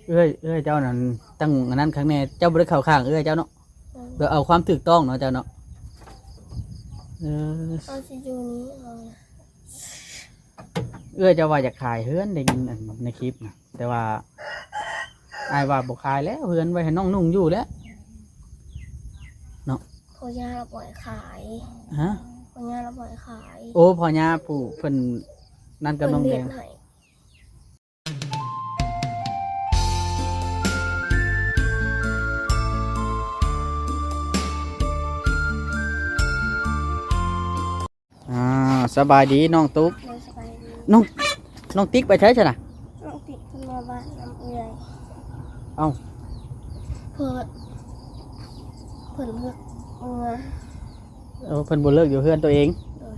ເອື້ອຍ ເອື້ອຍເຈົ້ານັ້ນຕັ້ງອັນນັ້ນຄັກແນ່ ເຈົ້າບໍ່ໄດ້ເຂົ້າຂ້າງເອື້ອຍເຈົ້າເນາະ ເອີ ແບບເອົາຄວາມຖືກຕ້ອງເນາະເຈົ້າເນາະ. ເອີ ເອົາຊິຢູ່ນີ້ເອົາ ເອື້ອຍເຈົ້າວ່າຢາກຂາຍເຮືອນ ໄດ້ຍິນອັນໃນຄລິບນະ ແຕ່ວ່າອ້າຍວ່າບໍ່ຂາຍແລ້ວ ເຮືອນໄວ້ໃຫ້ນ້ອງນຸ່ງຢູ່ແລ້ວເນາະ. ພໍ່ຍ່າລາວບໍ່ໃຫ້ຂາຍ. ຮະ? ພໍ່ຍ່າລາວບໍ່ໃຫ້ຂາຍ. ໂອ້ ພໍ່ຍ່າຜູ້ເພິ່ນນັ້ນກັບນ້ອງແດງ ເພິ່ນເຮັດໃຫ້. ອ່າ ສະບາຍດີນ້ອງຕຸກ. ໂດຍ ສະບາຍດີ. ນ້ອງ ນ້ອງຕິກໄປໃສຊັ້ນນະ? ນ້ອງຕິກເພິ່ນມາບ້ານນຳເອື້ອຍ. ເອົ້າ ເພິ່ນ ເພິ່ນເລືອກເມືອ. ໂອ້ ເພິ່ນບໍ່ເລີກຢູ່ເຮືອນຕົວເອງ. ໂດຍ.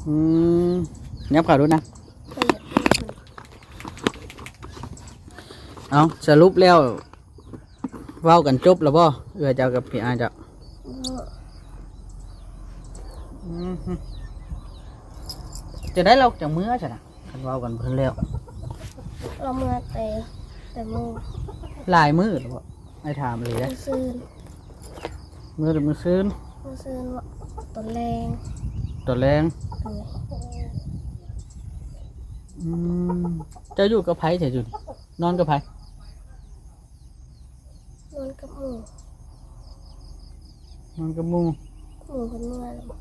ອືມ ຫຍັບເຂົ້າດູນະ. ເອົາ ສະຫຼຸບແລ້ວ ເວົ້າກັນຈົບແລ້ວບໍ່ ເອື້ອຍເຈົ້າກັບພີ່ອ້າຍເຈົ້າ? ບໍ່. ອືມ ຈະໄດ້ລາວຈັ່ງເມືອຊັ້ນນະ ຄັນເວົ້າກັນເພິ່ນແລ້ວ. ລາວເມືອແຕ່ ແຕ່ມື້ ຫຼາຍມື້ແລ້ວບໍ່? ອ້າຍຖາມອີ່ຫຼີເດ້. ມື້ຊືນ ເມືອແຕ່ມື້ຊືນ. ມື້ຊືນ ຕອນແລງ. ຕອນແລງ. ໂດຍ. ອືມ ເຈົ້າຢູ່ກັບໃຜຊະຢູ່ນີ້? ນອນກັບໃຜ? ນອນກັບໝູ່. ນອນກັບໝູ່. ໝູ່ເພິ່ນເມືອແລ້ວ.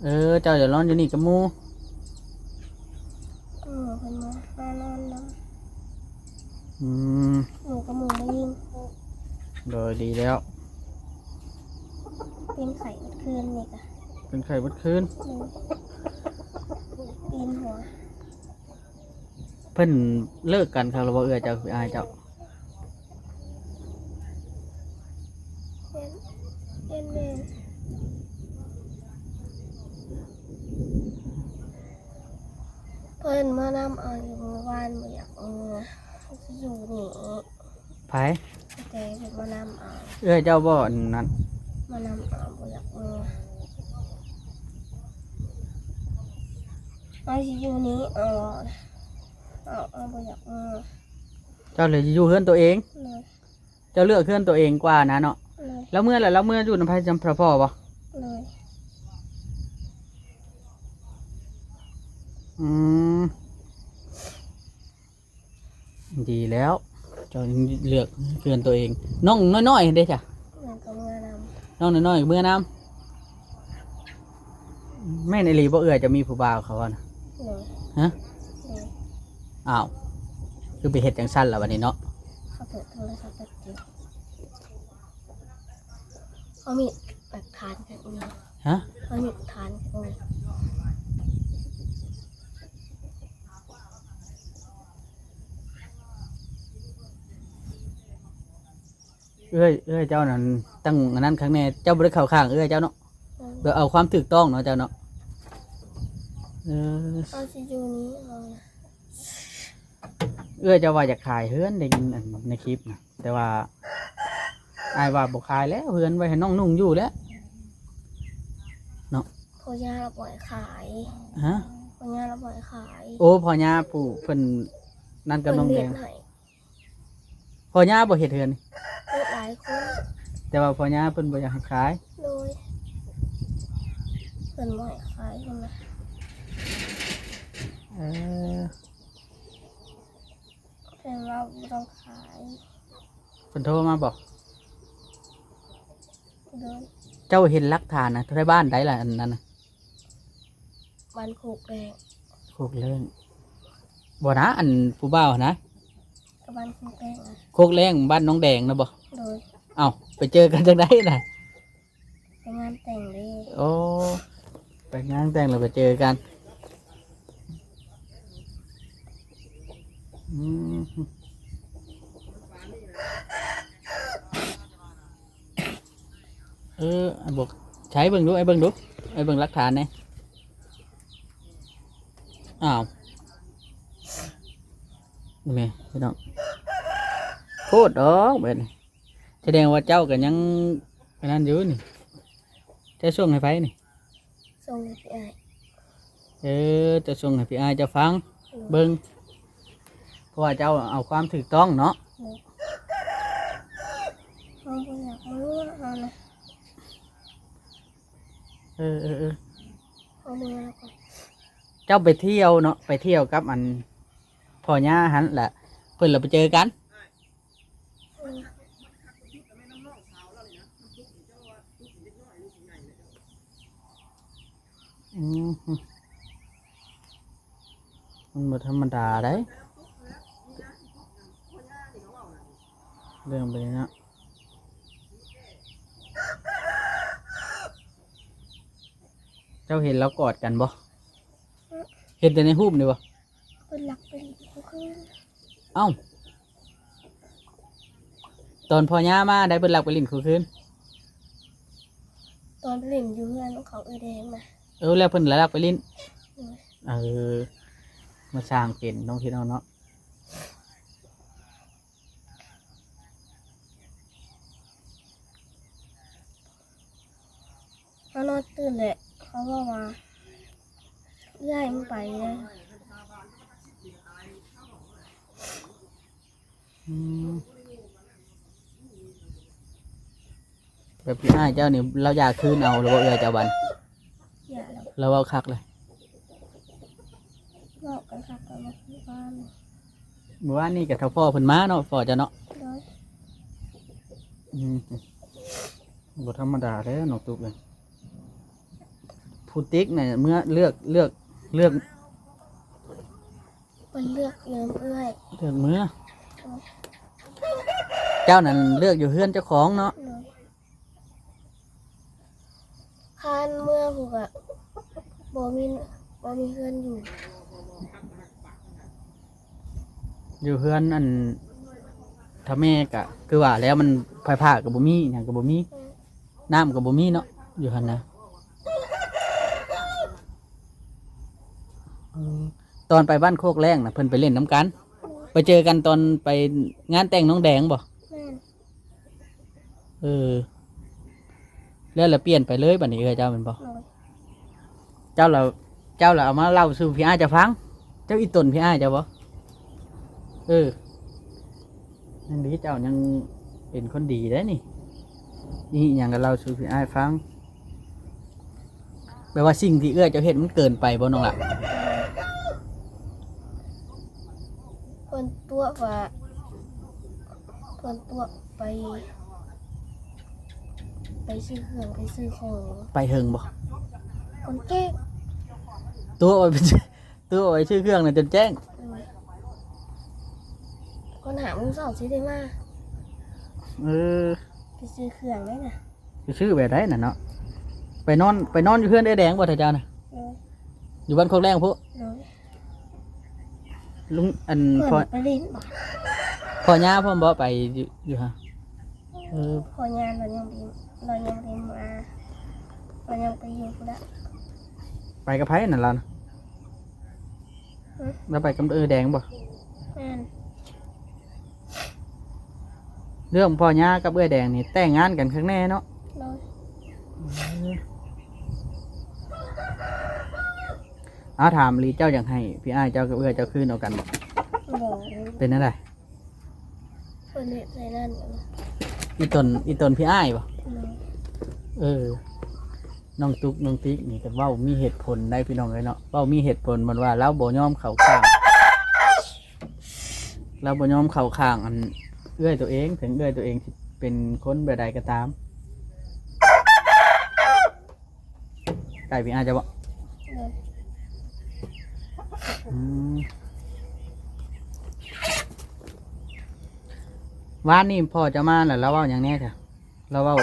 ເອີ ເຈົ້າຈະນອນຢູ່ນີ້ກັບໝູ່. ໝູ່ເພິ່ນມາ ມານອນນຳ. ອືມ ໝູ່ກັບໝູ່ໄດ້ຍິນ. ໂດຍ ດີແລ້ວ. ເປັນໄຂ້ເບິດຄືນນີ້ກະ. ເປັນໄຂ້ເບິດຄືນ. ໂດຍ. ປີນຫົວ. ເພິ່ນເລີກກັນຄັກແລ້ວບໍ່ ເອື້ອຍເຈົ້າກັບອ້າຍເຈົ້າ? ແມ່ນ ແມ່ນ ແມ່ນ. ເພິ່ນມານຳເອົາຢູ່ມື້ວານ ບໍ່ຢາກເມືອ ຢູ່ນີ້. ໃຜ? ແຕ່ເພິ່ນມານຳເອົາ. ເອື້ອຍເຈົ້າບໍ່ ອັນນັ້ນ? ມານຳເອົາ ບໍ່ຢາກເມືອ. ເຮົາຊິຢູ່ນີ້ ເອົາ ເອົາ ເອົາ ບໍ່ຢາກເມືອ. ເຈົ້າເລີຍຢູ່ເຮືອນໂຕເອງ. ໂດຍ. ເຈົ້າເລືອກເຮືອນໂຕເອງກວ່ານະເນາະ. ໂດຍ. ລາວເມືອລະ ລາວເມືອຢູ່ນຳໃຜ ນຳພໍ່ບໍ່? ໂດຍ. ອືມ ດີແລ້ວ ເຈົ້າເລືອກເຮືອນໂຕເອງ. ນ້ອງນ້ອຍໆເດ້ຊະ? ນ້ອງກໍເມືອນຳ. ນ້ອງນ້ອຍໆເມືອນຳ. ແມ່ນອີ່ຫຼີບໍ່ເອື້ອຍ ເຈົ້າມີຜູ້ບ່າວເຂົາວ່ານະ? ໂດຍ. ຮະ? ໂດຍ. ອ້າວ ຄືໄປເຮັດຈັ່ງຊັ້ນລະບັດນີ້ເນາະ? ເຂົາເປີດໂທລະສັບແປັບດຽວ. ເຂົາມີຫຼັກຖານແບບນີ້. ຮະ? ເຂົາມີຫຼັກຖານແບບນີ້. ເອື້ອຍ ເອື້ອຍເຈົ້ານັ້ນຕັ້ງອັນນັ້ນຄັກແນ່ ເຈົ້າບໍ່ໄດ້ເຂົ້າຂ້າງເອື້ອຍເຈົ້າເນາະ. ອືມ ແບບເອົາຄວາມຖືກຕ້ອງເນາະເຈົ້າເນາະ. ເອີ ເອົາຊິຢູ່ນີ້ເອົາ. ເອື້ອຍເຈົ້າວ່າຢາກຂາຍເຮືອນ ໄດ້ຍິນອັນໃນຄລິບນະ ແຕ່ວ່າອ້າຍວ່າບໍ່ຂາຍແລ້ວ ເຮືອນໄວ້ໃຫ້ນ້ອງນຸ່ງຢູ່ແລ້ວເນາະ. ພໍ່ຍ່າລາວບໍ່ໃຫ້ຂາຍ. ຮະ? ພໍ່ຍ່າລາວບໍ່ໃຫ້ຂາຍ. ໂອ້ ພໍ່ຍ່າຜູ້ເພິ່ນນັ້ນກັບນ້ອງແດງ ເພິ່ນເຮັດໃຫ້. ພໍ່ຍ່າບໍ່ເຮັດເຮືອນນີ້? ເຮັດຫຼາຍຄົນ ແຕ່ວ່າພໍ່ຍ່າເພິ່ນບໍ່ຢາກໃຫ້ຂາຍ. ໂດຍ. ເພິ່ນບໍ່ໃຫ້ຂາຍຫັ້ນນະ. ເອີ ເພິ່ນວ່າບໍ່ຕ້ອງຂາຍ. ເພິ່ນໂທມາບໍ່? ໂດຍ. ເຈົ້າເຫັນຫຼັກຖານນະ ແຖວບ້ານໃດລະອັນນັ້ນນະ? ບ້ານໂຄກແລ້ງ. ໂຄກແລ້ງ ບໍ່ນະ ອັນຜູ້ບ່າວຫັ້ນນະ? ກໍບ້ານໂຄກແລ້ງນະ. ໂຄກແລ້ງ ບ້ານນ້ອງແດງນະບໍ່? ໂດຍ. ເອົ້າ ໄປເຈີກັນຈັ່ງໃດນະ? ໄປງານແຕ່ງເດ້. ໂອ້ ໄປງານແຕ່ງແລ້ວໄປເຈີກັນ. ອືມ ເອີ ບອກ ໃຊ້ເບິ່ງດູ ໃຫ້ເບິ່ງດູ ໃຫ້ເບິ່ງຫຼັກຖານແດ່. ອ້າວ ນີ້ພີ່ນ້ອງ ໂພດດອກແບບນີ້. ສະແດງວ່າເຈົ້າກໍຍັງອັນນັ້ນຢູ່ນີ້. ເຈົ້າສົ່ງໃຫ້ໃຜນີ້? ສົ່ງໃຫ້ພີ່ອ້າຍ. ເອີ ເຈົ້າສົ່ງໃຫ້ພີ່ອ້າຍເຈົ້າຟັງ. ໂດຍ. ເບິ່ງ າະວ່າເຈົ້າເອົາຄວາມຖືກຕ້ອງເນາະ. ໂດຍ ເຮົາບໍ່ຢາກຮູ້ເຮົານະ. ເອີໆໆ ເຮົາເມືອແລ້ວກໍ ເຈົ້າໄປທ່ຽວເນາະ ໄປທ່ຽວກັບອັນພໍ່ຍ່າຫັ້ນ ແລ້ວເພິ່ນລະໄປເຈີກັນ. ອືມ ມັນບໍ່ທຳມະດາໃດ ເລື່ອງແບບນີ້ເນາະ. ເຈົ້າເຫັນລາວກອດກັນບໍ່? ເຫັນແຕ່ໃນຮູບນີ້ບໍ່? ເພິ່ນລັກໄປຫຼິ້ນຄູ່ຄືນ. ເອົ້າ ຕອນພໍ່ຍ່າມາໄດ້ ເພິ່ນລັກໄປຫຼິ້ນຄູ່ຄືນ. ຕອນໄປຫຼິ້ນຢູ່ເຮືອນຂອງເອື້ອຍແດງນະ. ເອີ ແລ້ວເພິ່ນລະລັກໄປຫຼິ້ນ. ໂດຍ ເອີ ມາສ້າງເປັນເນາະ ພີ່ນ້ອງເນາະ. ເຮົານອນຕື່ນແຫຼະ ເຂົາເວົ້າວ່າ ເອື້ອຍມັນໄປແລ້ວ. ອືມ ແບບພີ່ອ້າຍເຈົ້ານີ້ ລາວຢາກຄືນເອົາລະບໍ່ ເອື້ອຍເຈົ້າບັດ? ຢ່າແລ້ວ ລາວເວົ້າຄັກເລີຍ. ເວົ້າກັນຄັກກັນເມື່ອວານ. ເມື່ອວານນີ້ກະເຖົ້າພໍ່ເພິ່ນມາເນາະ ພໍ່ເຈົ້າເນາະ. ໂດຍ ອືມ ບໍ່ທຳມະດາແລ້ວນ້ອງຕຸກເອີຍ. ຜູ້ຕິກນະເມືອ ເລືອກ ເລືອກ ເລືອກ ເພິ່ນເລືອກຢູ່ນຳເອື້ອຍ ເລືອກເມືອ. ໂດຍ ເຈົ້ານັ້ນເລືອກຢູ່ເຮືອນເຈົ້າຂອງເນາະ. ໂດຍ ຄັນເມືອພຸ້ນກະບໍ່ມີ ບໍ່ມີເຮືອນຢູ່. ຢູ່ເຮືອນອັນ ຖ້າແມ່ກະຄືວ່າແລ້ວ ມັນໄຟຟ້າກະບໍ່ມີ ຫຍັງກະບໍ່ມີ ອືມ ນ້ຳກະບໍ່ມີເນາະ ຢູ່ຫັ້ນນະ. ອືມ ຕອນໄປບ້ານໂຄກແລ້ງນະ ເພິ່ນໄປຫຼິ້ນນຳກັນ ໄປເຈີກັນຕອນໄປງານແຕ່ງນ້ອງແດງບໍ່? ແມ່ນ. ເອີ ແລ້ວລະປ່ຽນໄປເລີຍບາດນີ້ ເອື້ອຍເຈົ້າແມ່ນບໍ່? ໂດຍ ເຈົ້າລະ ເຈົ້າລະເອົາມາເລົ່າສູ່ພີ່ອ້າຍເຈົ້າຟັງ. ເຈົ້າອີ່ຕົນພີ່ອ້າຍເຈົ້າບໍ່? ເອີ ຍັງດີ ເຈົ້າຍັງເປັນຄົນດີໄດ໋ນີ້. ອີ່ຫຍັງກະເລົ່າສູ່ພີ່ອ້າຍຟັງ. ແບບວ່າສິ່ງທີ່ເອື້ອຍເຈົ້າເຮັດມັນເກີນໄປບໍ່ນ້ອງລະ? ເພິ່ນຕົວະວ່າ ເພິ່ນຕົວະໄປ ໄປຊື້ເຄື່ອງ ໄປຊື້ຂອງ. ໄປເຫິງບໍ່? ກ່ອນແຈ້ງ. ຕົວະໄປ ຕົວະໄປຊື້ເຄື່ອງນະຈົນແຈ້ງ. ໂດຍ ກ່ອນຫ້າໂມງເຊົ້າຊິໄດ້ມາ. ເອີ ໄປຊື້ເຄື່ອງໄດ້ນະ. ໄປຊື້ແບບໃດນະເນາະ? ໄປນອນ ໄປນອນຢູ່ເຮືອນເອື້ອຍແດງບໍ່ ຖ້າເຈົ້ານະ? ໂດຍ ຢູ່ບ້ານໂຄກແລ້ງພຸ້ນ. ໂດຍ ລຸງ ອັນ ເພິ່ນພໍ່ ໄປຫຼິ້ນບໍ່? ພໍ່ຍ່າພ້ອມບໍ່ ໄປຢູ່ ຢູ່ຫາ? ເອີ ພໍ່ຍ່າລາວຍັງໄປ ລາວຍັງໄປມາ ລາວຍັງໄປຢູ່ພຸ້ນລະ. ໄປກັບໃຜນັ້ນລາວນະ? ຫຶ? ລາວໄປກັບເອື້ອຍແດງບໍ່? ແມ່ນ. ເລື່ອງພໍ່ຍ່າກັບເອື້ອຍແດງນີ້ແຕ່ງງານກັນຄັກແນ່ເນາະ. ໂດຍ ເອີ ເອົາ ຖາມອີ່ຫຼີ ເຈົ້າຢາກໃຫ້ພີ່ອ້າຍເຈົ້າກັບເອື້ອຍເຈົ້າຄືນເອົາກັນບໍ່? ບໍ່. ເປັນແນວໃດ? ເພິ່ນເຮັດໃສ່ນັ້ນ. ອີ່ຕົນ ອີ່ຕົນພີ່ອ້າຍບໍ່? ໂດຍ ເອີ ນ້ອງຕຸກນ້ອງຕິກນີ້ກະເວົ້າມີເຫດຜົນໄດ໋ ພີ່ນ້ອງເອີຍເນາະ. ເວົ້າມີເຫດຜົນ ມັນວ່າລາວບໍ່ຍອມເຂົ້າຂ້າງ ລາວບໍ່ຍອມເຂົ້າຂ້າງອັນເອື້ອຍໂຕເອງ ເຖິງເອື້ອຍໂຕເອງຊິເປັນຄົນແບບໃດກະຕາມ. ໃກ້ພີ່ອ້າຍເຈົ້າບໍ່? ໂດຍ ອືມ ວານນີ້ພໍ່ເຈົ້າມາແລ້ວ ລາວເວົ້າຫຍັງແດ່? ລາວເວົ້າ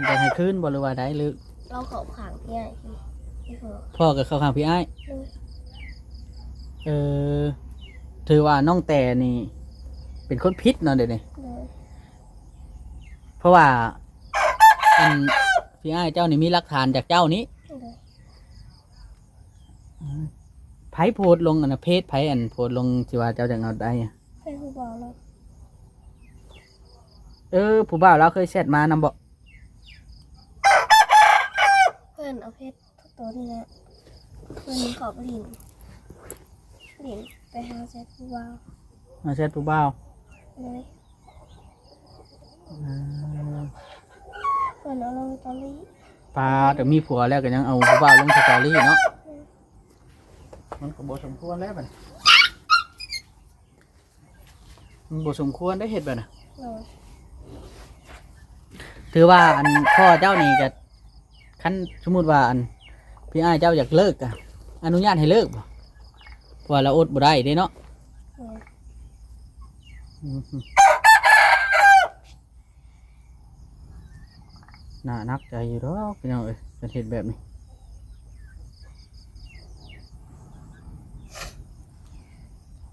ຢາກໃຫ້ຄືນບໍ່ ຫຼືວ່າໃດ ຫຼື? ລາວເຂົ້າຂ້າງພີ່ອ້າຍ ພໍ່ກະເຂົ້າຂ້າງພີ່ອ້າຍ. ໂດຍ ເອີ ຖືວ່ານ້ອງແຕນີ້ເປັນຄົນຜິດເນາະດຽວນີ້. ໂດຍ ເພາະວ່າ ອັນ ພີ່ອ້າຍເຈົ້ານີ້ມີຫຼັກຖານຈາກເຈົ້ານີ້. ໂດຍ ອືມ ໃຜໂພສລົງອັນນະ ເພຈໃຜ ອັນໂພສລົງທີ່ວ່າເຈົ້າຈະເອົາໄດ້? ເພຈຜູ້ບ່າວລາວ. ເອີ ຜູ້ບ່າວລາວເຄີຍແຊັດມານຳບໍ່? ເພິ່ນເອົາເພຈໂຕນີ້ແຫຼະ ເພິ່ນເຂົ້າໄປຫຼິ້ນ ຫຼິ້ນໄປຫາແຊັດຜູ້ບ່າວ. ມາແຊັດຜູ້ບ່າວ. ໂດຍ. ເອີ ເພິ່ນເອົາລົງສະຕໍຣີ. ປາດ ມີຜົວແລ້ວກໍຍັງເອົາຜູ້ບ່າວລົງສະຕໍຣີເນາະ. ແມ່ນ. ມັນກໍບໍ່ສົມຄວນແລ້ວບັດນີ້. ມັນບໍ່ສົມຄວນໄດ້ເຮັດແບບນັ້ນ. ໂດຍ. ຖືວ່າອັນພໍ່ເຈົ້ານີ້ກໍ ຄັນສົມມຸດວ່າອັນພີ່ອ້າຍເຈົ້າຢາກເລີກ ກໍອະນຸຍາດໃຫ້ເລີກບໍ່? ເພາະວ່າລາວອົດບໍ່ໄດ້ເດ້ເນາະ. ໂດຍ. ອືມ. ໜ້າໜັກໃຈຢູ່ດອກພີ່ນ້ອງເອີຍ ຄັນເຮັດແບບນີ້.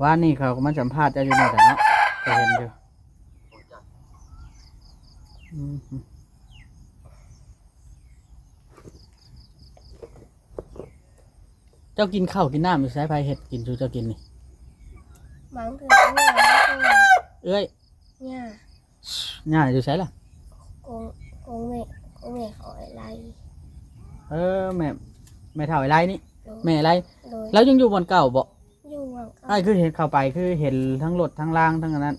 ວານນີ້ເຂົາກໍມາສຳພາດເຈົ້າຢູ່ນີ້ແຫຼະເນາະ ກໍເຫັນຢູ່. ອືມ. ເຈົ້າກິນເຂົ້າກິນນ້ຳຢູ່ໃສ? ໃຜເຮັດກິນສູ່ເຈົ້າກິນນີ້? ບາງເທື່ອກໍແມ່ ບາງເທື່ອເອື້ອຍ. ຍ່າ. ຍ່າຢູ່ໃສລະ? ກົງ ກົງແມ່ ກົງແມ່ເຂົາໄອ້ໄລ. ເອີ ແມ່ ແມ່ເຖົ້າໄອ້ໄລນີ້. ໂດຍ. ແມ່ໄອ້ໄລ. ໂດຍ. ລາວຍັງຢູ່ບ່ອນເກົ່າບໍ່? ຢູ່ບ່ອນເກົ່າ. ອ້າຍຄືເຫັນເຂົ້າໄປ ຄືເຫັນທັງລົດທັງລາງທັງອັນນັ້ນ.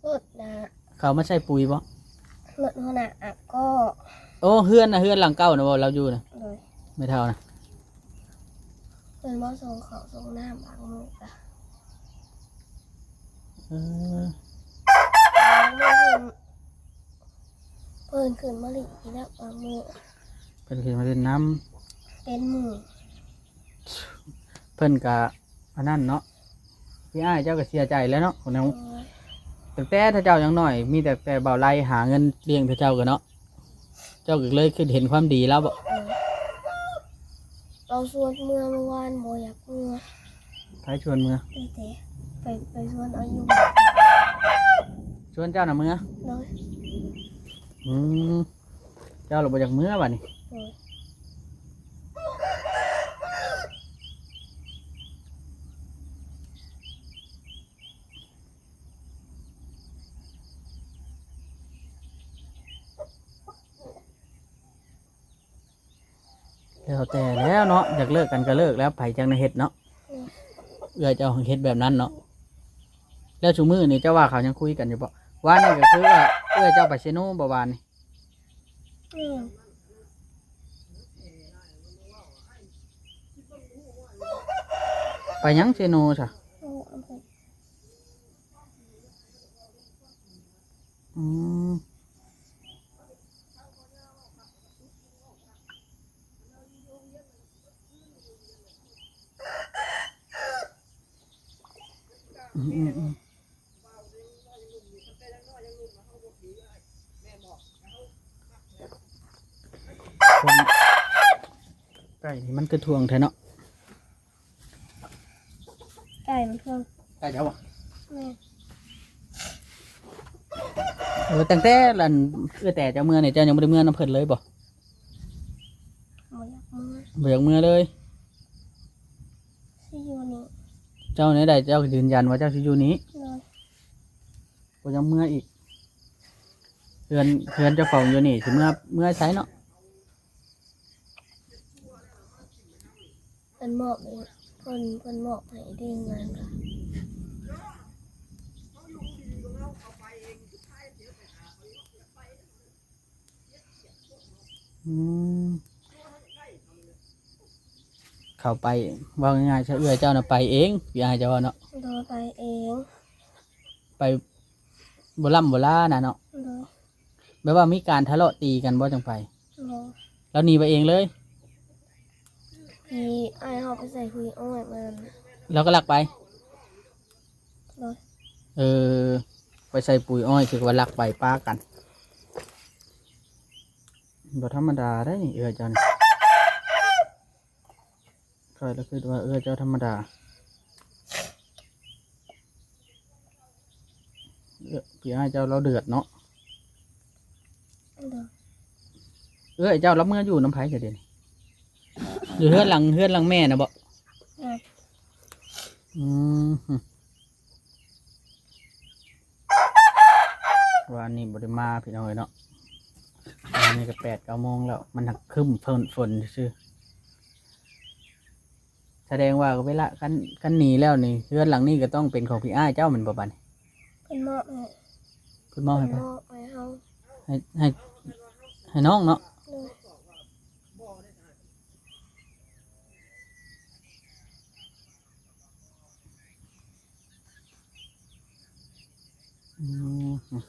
ລົດນະ ເຂົາມາໃສ່ປຸ໋ຍບໍ່? ລົດຫົວໜ້າອາກໍ. ໂອ້ ເຮືອນນະ ເຮືອນຫຼັງເກົ່ານະບໍ່ ລາວຢູ່ນະ? ໂດຍ. ແມ່ເຖົ້ານະ ເພິ່ນມາສົ່ງເຂົ້າສົ່ງນ້ຳບາງມື້ກະ. ເອີ ບາງມື້ເພິ່ນ ເພິ່ນຂຶ້ນມາຫຼິ້ນພີ້ແລ້ວບາງມື້. ເພິ່ນຂຶ້ນມາຫຼິ້ນນຳ ເປັນໝູ່. ເພິ່ນກະອັນນັ້ນເນາະ ພີ່ອ້າຍເຈົ້າກໍເສຍໃຈແລ້ວເນາະ. ໂດຍ. ຕັ້ງແຕ່ເຈົ້າຍັງນ້ອຍ ມີແຕ່ ແຕ່ບ່າວໄລຫາເງິນລ້ຽງເຈົ້າກໍເນາະ ເຈົ້າກໍເລີຍຄິດເຫັນຄວາມດີລາວບໍ? ໂດຍ. ລາວຊວນເມືອເມື່ອວານ ບໍ່ຢາກເມືອ. ໃຜຊວນເມືອ? ໄປແຕ່ ໄປ ໄປຊວນເອົາຢູ່. ຊວນເຈົ້ານະເມືອ? ໂດຍ. ອືມ. ເຈົ້າລະບໍ່ຢາກເມືອບາດນີ້. ໂດຍ. ແລ້ວແຕ່ແລ້ວເນາະ ຢາກເລີກກັນກໍເລີກແລ້ວ ໃຜຈັ່ງໄດ້ເຮັດເນາະ. ໂດຍ. ເອື້ອຍເຈົ້າເຮັດແບບນັ້ນເນາະ. ແລ້ວຊຸມື້ນີ້ເຈົ້າວ່າເຂົາຍັງຄຸຍກັນຢູ່ບໍ່? ວານນີ້ກໍຄືວ່າເອື້ອຍເຈົ້າໄປເຊໂນບໍ່ວານນີ້? ອືມ. ໄປຫຍັງເຊໂນຊະ? ອືມ. ອືມ. ອືມ ອືມ ອືມ. ຄົນ ໄກ່ນີ້ມັນຄືຖ່ວງແທ້ເນາະ. ໄກ່ມັນເພິ່ງ ໄກ່ເຈົ້າບໍ່? ແມ່ນ. ເອີ ຕັ້ງແຕ່ອັນ ເອື້ອຍແຕ່ເຈົ້າເມືອນີ້ ເຈົ້າຍັງບໍ່ໄດ້ເມືອນຳເພິ່ນເລີຍບໍ່? ບໍ່ຢາກເມືອ. ບໍ່ຢາກເມືອເລີຍ? ຊິຢູ່ນີ້. ເຈົ້າແນວໃດ ເຈົ້າຢືນຢັນວ່າເຈົ້າຊິຢູ່ນີ້? ໂດຍ. ບໍ່ຢາກເມືອອີກ. ເຮືອນ ເຮືອນເຈົ້າຂອງຢູ່ນີ້ ຊິເມືອ ເມືອໃສເນາະ? ເພິ່ນມອບເອງ ເພິ່ນ ເພິ່ນມອບໃຫ້ເດ້ງານ. ອືມ ເຂົ້າໄປ ເວົ້າງ່າຍໆຊະ ເອື້ອຍເຈົ້ານະໄປເອງ ພີ່ອ້າຍເຈົ້າເວົ້າເນາະ. ໂດຍ ໄປເອງ. ໄປບໍ່ລ້ຳບໍ່ລານະເນາະ. ໂດຍ. ແບບວ່າມີການທະເລາະຕີກັນບໍ່ຈັ່ງໄປ? ບໍ່. ລາວໜີໄປເອງເລີຍ? ທີ່ອ້າຍເຮົາໄປໃສ່ປຸ໋ຍອ້ອຍມາ ລາວກໍລັກໄປ? ໂດຍ. ເອີ ໄປໃສ່ປຸ໋ຍອ້ອຍ ຖືວ່າລັກໄປປະກັນ. ບໍ່ທຳມະດາໄດ໋ນີ້ ເອື້ອຍເຈົ້ານີ້. ຂ້ອຍລະຄິດວ່າເອື້ອຍເຈົ້າທຳມະດາ. ເອື້ອຍ ພີ່ອ້າຍເຈົ້າລາວເດືອດເນາະ. ໂດຍ. ເອື້ອຍເຈົ້າລາວເມືອຢູ່ນຳໃຜຊະດຽວນີ້? ຢູ່ເຮືອນຫຼັງ ເຮືອນຫຼັງແມ່ນະບໍ? ໂດຍ. ອືມ. ວານນີ້ບໍ່ໄດ້ມາພີ່ນ້ອງເອີຍເນາະ. ວານນີ້ກໍແປດເກົ້າໂມງແລ້ວ ມັນຫາກຄຶ້ມຝົນ ຝົນຊື່ໆ. ສະແດງວ່າເວລາຄັນ ຄັນໜີແລ້ວນີ້ ເຮືອນຫຼັງນີ້ກໍຕ້ອງເປັນຂອງພີ່ອ້າຍເຈົ້າແມ່ນບໍ່ບາດນີ້? ເພິ່ນມອບໃຫ້ ເພິ່ນມອບໃຫ້ໃຜ? ເພິ່ນມອບໃຫ້ເຮົາ ໃຫ້ ໃຫ້ ໃຫ້ນ້ອງເນາະ? ໂດຍ. ອືມ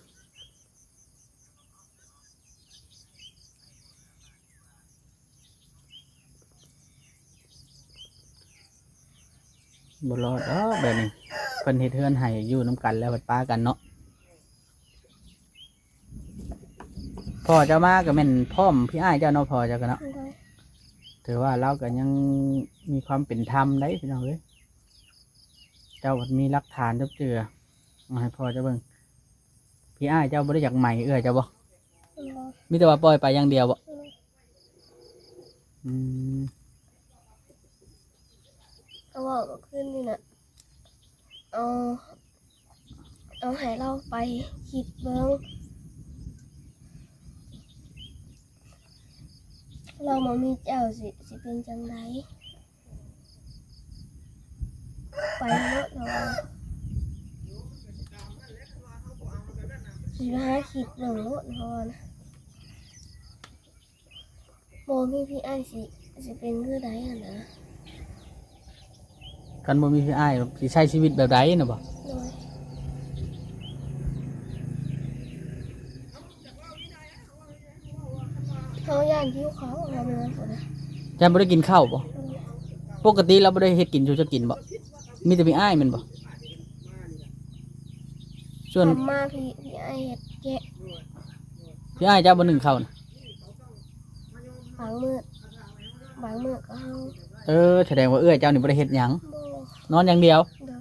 ບໍ່ລອດດອກແບບນີ້ ເພິ່ນເຮັດເຮືອນໃຫ້ຢູ່ນຳກັນແລ້ວພັດປະກັນເນາະ. ພໍ່ເຈົ້າມາກໍແມ່ນພ້ອມພີ່ອ້າຍເຈົ້າເນາະ ພໍ່ເຈົ້າກໍເນາະ. ໂດຍ. ຖືວ່າລາວກໍຍັງມີຄວາມເປັນທຳໄດ໋ພີ່ນ້ອງເອີຍ. ເຈົ້າມີຫຼັກຖານຈັບເຈື່ອ ມາໃຫ້ພໍ່ເຈົ້າເບິ່ງ. ພີ່ອ້າຍເຈົ້າບໍ່ໄດ້ຢາກໃໝເອື້ອຍເຈົ້າບໍ່? ບໍ່. ມີແຕ່ວ່າປ່ອຍໄປຢ່າງດຽວບໍ່? ບໍ່. ອືມ ກໍເວົ້າເມື່ອຄືນນີ້ນະ ເອົາ ເອົາໃຫ້ລາວໄປຄິດເບິ່ງ ລາວບໍ່ມີເຈົ້າຊິ ຊິເປັນຈັ່ງໃດ? ໄປເນາະ ເຮົາວ່າ ຊິໄປຫາຄິດເບິ່ງໂລດ ເຮົາວ່ານະ. ບໍ່ມີພີ່ອ້າຍຊິ ຊິເປັນຄືໃດຫັ້ນນະ? ຄັນບໍ່ມີພີ່ອ້າຍ ຊິໃຊ້ຊີວິດແບບໃດນະບໍ່? ໂດຍ. ເຮົາຢ້ານຫິວເຂົ້າ ເຮົາເມືອພຸ້ນນະ. ຢ້ານບໍ່ໄດ້ກິນເຂົ້າບໍ່? ໂດຍ. ປົກກະຕິລາວບໍ່ໄດ້ເຮັດກິນສູ່ເຈົ້າກິນບໍ່? ມີແຕ່ພີ່ອ້າຍແມ່ນບໍ່? ສ່ວນ ທຳມາພີ່ ພີ່ອ້າຍເຮັດແກະ. ພີ່ອ້າຍເຈົ້າບໍ່ໜຶ້ງເຂົ້ານະ? ບາງມື້ ບາງມື້ກໍເຮົາ. ເອີ ສະແດງວ່າເອື້ອຍເຈົ້ານີ້ບໍ່ໄດ້ເຮັດຫຍັງ? ບໍ່. ນອນຢ່າງດຽວ? ໂດຍ.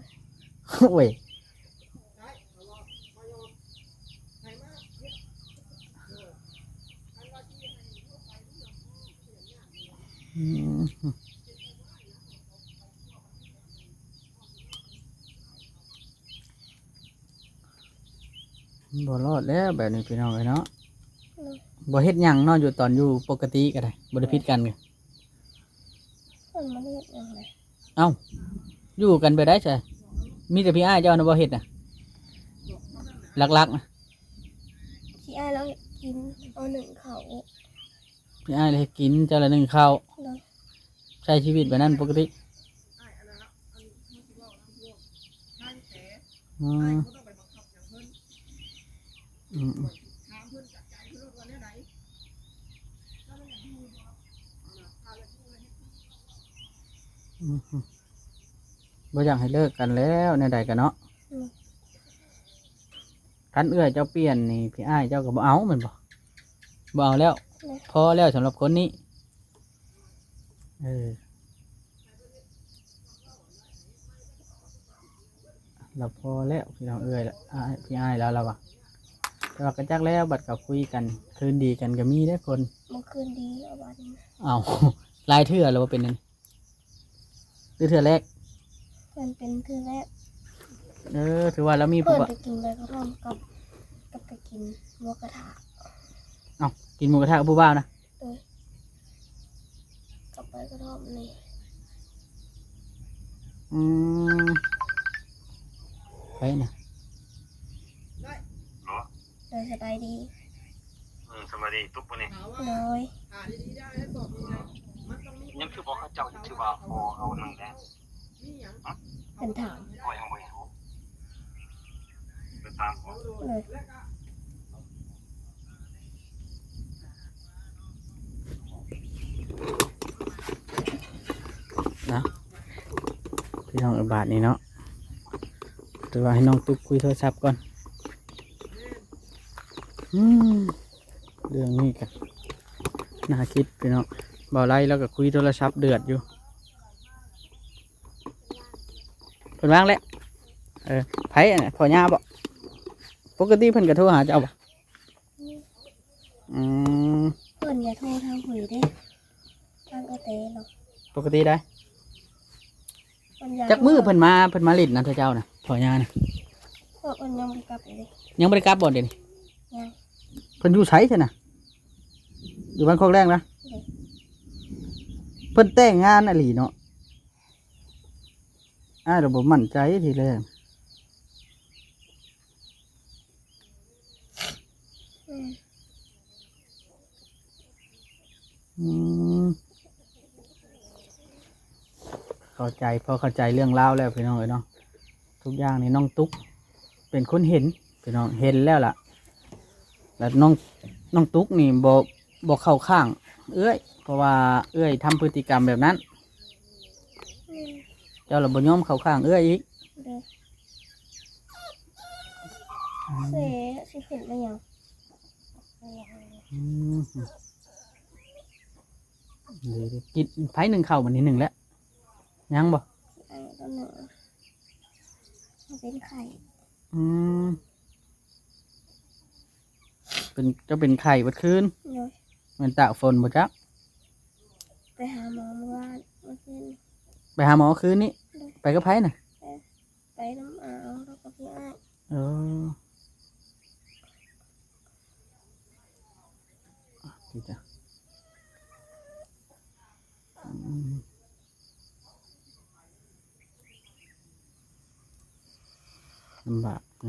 ໂອ້ຍ. ອືມ ບໍ່ລອດແລ້ວແບບນີ້ພີ່ນ້ອງເອີຍເນາະ. ໂດຍ. ບໍ່ເຮັດຫຍັງເນາະ ຢູ່ຕອນຢູ່ປົກກະຕິກໍໄດ້ ບໍ່ໄດ້ຜິດກັນ. ເພິ່ນບໍ່ໄດ້ເຮັດຫຍັງເລີຍ. ເອົ້າ ຢູ່ກັນແບບໃດຊະ? ມີແຕ່ພີ່ອ້າຍເຈົ້ານະບໍ່ເຮັດນະ ຫຼັກໆນະ? ພີ່ອ້າຍລາວເຮັດກິນ ເອົາໜຶ້ງເຂົ້າ. ພີ່ອ້າຍລາວເຮັດກິນ ເຈົ້າລະໜຶ້ງເຂົ້າ. ໂດຍ. ໃຊ້ຊີວິດແບບນັ້ນປົກກະຕິ. ອືມ ອືມ ອືມ ບໍ່ຢາກໃຫ້ເລີກກັນແລ້ວ ແນວໃດກໍເນາະ. ອືມ ຄັນເອື້ອຍເຈົ້າປ່ຽນນີ້ ພີ່ອ້າຍເຈົ້າກໍບໍ່ເອົາແມ່ນບໍ່? ບໍ່ເອົາແລ້ວ. ໂດຍ. ພໍແລ້ວສຳລັບຄົນນີ້. ເອີ ລາວພໍແລ້ວ ພີ່ນ້ອງເອີຍ ອ້າຍ ພີ່ອ້າຍລາວ ລາວວ່າ. ແຕ່ວ່າກໍຈັກແລ້ວ ບັດເຂົາຄຸຍກັນ ຄືນດີກັນກໍມີເດ້ຄົນ. ບໍ່ຄືນດີແລ້ວບັດນີ້. ເອົ້າ ຫຼາຍເທື່ອແລ້ວບໍ່ເປັນນັ້ນ? ຫຼືເທື່ອແລກ? ເພິ່ນເປັນເທື່ອແລກ. ເອີ ຖືວ່າລາວມີຜູ້ ເພິ່ນໄປກິນໃບກະທ່ອມກັບ ກັບໄປກິນໝູກະທະ. ເອົ້າ ກິນໝູກະທະກັບຜູ້ບ່າວນະ? ໂດຍ. ກັບໃບກະທ່ອມນີ້. ອືມ ໃຜນະ? ໂດຍ ສະບາຍດີ. ອືມ ສະບາຍດີ ຕຸກບໍ່ນີ້? ໂດຍ. ຍັງຄືບໍ່ເຂົ້າເຈົ້າ ຍັງຄືວ່າພໍເອົາໜຶ່ງແດ່. ເພິ່ນຖາມ. ຂ້ອຍຍັງບໍ່ເຫັນຮູ້. ໄປຖາມບໍ? ໂດຍ. ນະ ພີ່ນ້ອງເອີຍ ບາດນີ້ເນາະ ແຕ່ວ່າໃຫ້ນ້ອງຕຸກຄຸຍໂທລະສັບກ່ອນ. ອືມ ເລື່ອງນີ້ກະໜ້າຄິດພີ່ນ້ອງ. ບ່າວໄລລາວກະຄຸຍໂທລະສັບເດືອດຢູ່. ເພິ່ນວ່າງແຫຼະ. ເອີ ໃຜອັນນັ້ນ ພໍ່ຍ່າບໍ? ປົກກະຕິເພິ່ນກະໂທຫາເຈົ້າບໍ? ອືມ ເພິ່ນກະໂທທາງຫຸຍເດ້ ທາງກະແຕເນາະ. ປົກກະຕິໄດ໋. ຈັກມື້ເພິ່ນມາ ເພິ່ນມາຫຼິ້ນນຳເຈົ້ານະ ພໍ່ຍ່ານະ? ເພິ່ນຍັງບໍ່ໄດ້ກັບເດ້. ຍັງບໍ່ໄດ້ກັບບໍ່ດຽວນີ້? ຍັງ. ເພິ່ນຢູ່ໃສຊັ້ນນະ? ຢູ່ບ້ານຄອກແລ້ງນະ? ໂດຍ. ເພິ່ນແຕ່ງງານອີ່ຫຼີເນາະ. ອ້າຍລະບໍ່ໝັ້ນໃຈທີແລກ. ອືມ ອືມ ເຂົ້າໃຈ ພໍເຂົ້າໃຈເລື່ອງລາວແລ້ວພີ່ນ້ອງເອີຍເນາະ. ທຸກຢ່າງນີ້ນ້ອງຕຸກເປັນຄົນເຫັນພີ່ນ້ອງ ເຫັນແລ້ວລະ. ແລ້ວນ້ອງ ນ້ອງຕຸກນີ້ບໍ່ ບໍ່ເຂົ້າຂ້າງເອື້ອຍ ເພາະວ່າເອື້ອຍທຳພຶດຕິກຳແບບນັ້ນ. ອືມ ເຈົ້າລະບໍ່ຍອມເຂົ້າຂ້າງເອື້ອຍອີກ. ໂດຍ ອືມ ເສຍ ຊິເປັນໄປຫຍັງ? ອືມ ດີໆ ກິນ ໃຜໜຶ້ງເຂົ້າບັດນີ້ ໜຶ້ງແລ້ວ ຍັງບໍ່? ອັນນີ້ກໍໜຶ້ງ ມັນເປັນໄຂ້. ອືມ ເປັນ ເຈົ້າເປັນໄຂ້ເບິດຄືນ? ໂດຍ ແມ່ນຕາກຝົນບໍ່ຈັກ? ໄປຫາໝໍມື້ວານ ມື້ຄືນ ໄປຫາໝໍຄືນນີ້? ໂດຍ ໄປກັບໃຜນະ? ໄປ ໄປນຳອາ ແລ້ວກໍພີ່ອ້າຍ. ເອີ ດີຈ້ະ ອືມ ລຳບາກ.